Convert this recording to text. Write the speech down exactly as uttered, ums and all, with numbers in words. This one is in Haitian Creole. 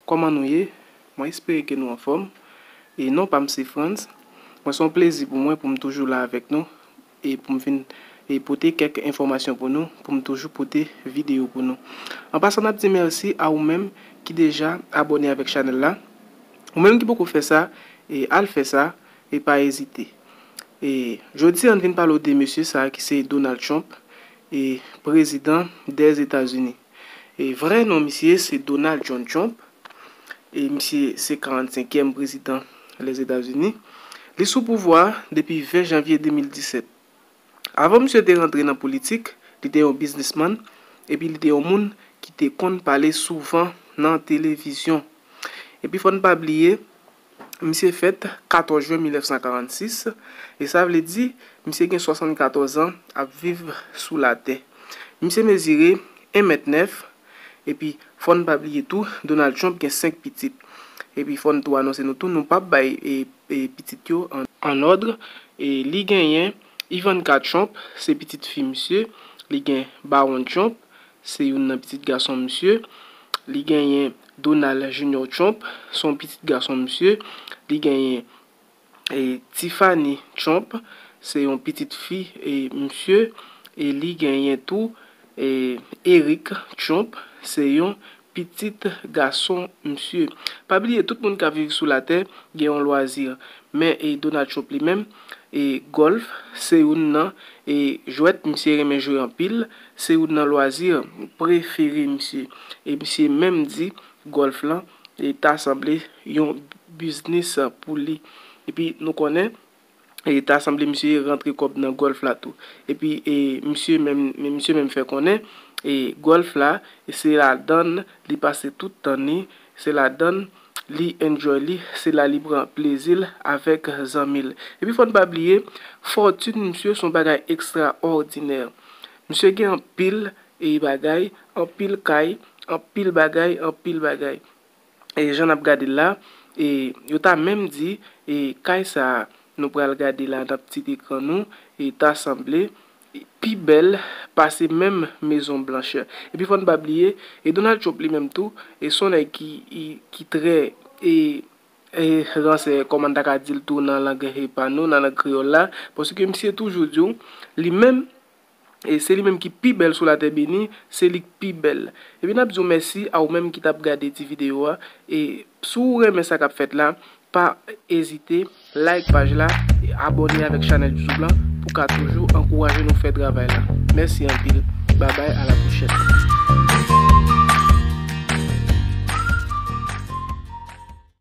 Kòman nou ye? Mwen espere ke nou anfòm. E non pa m se Frantz. Mwen se yon plezi pou mwen pou m toujou la avèk nou e pou m vin e pote kèk enfòmasyon pou nou, pou m toujou pote videyo pou nou. An pasan, n ap di mèsi a ou menm ki deja abòne avèk chanèl la. Ou menm ki poko fè sa, e al fè sa, e pa ezite. E jodi a, n vin pale w de mesye sa a ki se Donald Trump, e prezidan dèzetazini. E vrè non misye se Donald John Trump. E misye se karannsenkyèm prezidan Lèzetazini. Li sou pouvwa a depi ven janvye de mil disèt. Avan misye te rantre nan politik, li te yon biznismann, epi li te yon moun ki te konn pale souvan nan televizyon. Epi fò n pa bliye, misye fèt katòz jen mil nèf san karannsis, e sa vle di misye gen swasannkatòz an ap viv sou latè. Misye mezire en mèt nèf, epi fò n pa bliye tou, Donald Trump gen senk pitit. Epi fò n tou anonse nou tou, nou p ap bay e, e pitit yo an, an òd. E li genyen Ivanka Trump, se pitit fi misye. Li gen Baron Trump, se youn nan pitit gason misye. Li genyen Donald Junior Trump, se yon pitit gason misye. Li genyen e Tiffany Trump, se yon pitit fi e misye, e li genyen tou e Eric Trump, se yon pitit gason misye. Pa bliye, tout moun k ap viv sou latè gen yon lwazi, men e Donald Trump li menm, e gòlf se youn nan e jwèt misye renmen jwe anpil, se youn nan lwazi prefere misye. E misye menm di gòlf lan e ta sanble yon biznis pou li. Epi nou konnen e ta sanble misye rantre kòb nan gòlf la tou. Epi e misye menm, men misye menm fè konnen e gòlf la, e se ladann li pase tout tan ni, se ladann li enjoy li, se la li pran plezi l avèk zanmi l. Epi fò n pa bliye, fòtin misye se yon bagay ekstraòdinè. Misye gen anpil e bagay, anpil kay, anpil bagay, anpil bagay. E jan n ap gade l la, e yo ta menm di e kay sa a nou pral gade la nan pitit ekran nou, e ta sanble pi bèl pase menm Mezon Blanch. Epi fò n pa bliye, e Donald Trump li menm tou, e se yon nèg ki, ki, ki trè e, e ransè, kòman n ta ka di l tou nan lang e pa nou, nan lang kreyòl la, paske misye toujou di w, li menm, e se li menm ki pi bèl sou latè beni, se li k pi bèl. Epi n ap di w mèsi a ou menm ki t ap gade ti videyo a. E si w renmen sa k ap fèt la, pa ezite like paj la, e abòne avèk chanèl YouTube la pou ka toujou ankouraje nou fè travay la. Mèsi anpil. Babay, a la pwochèn.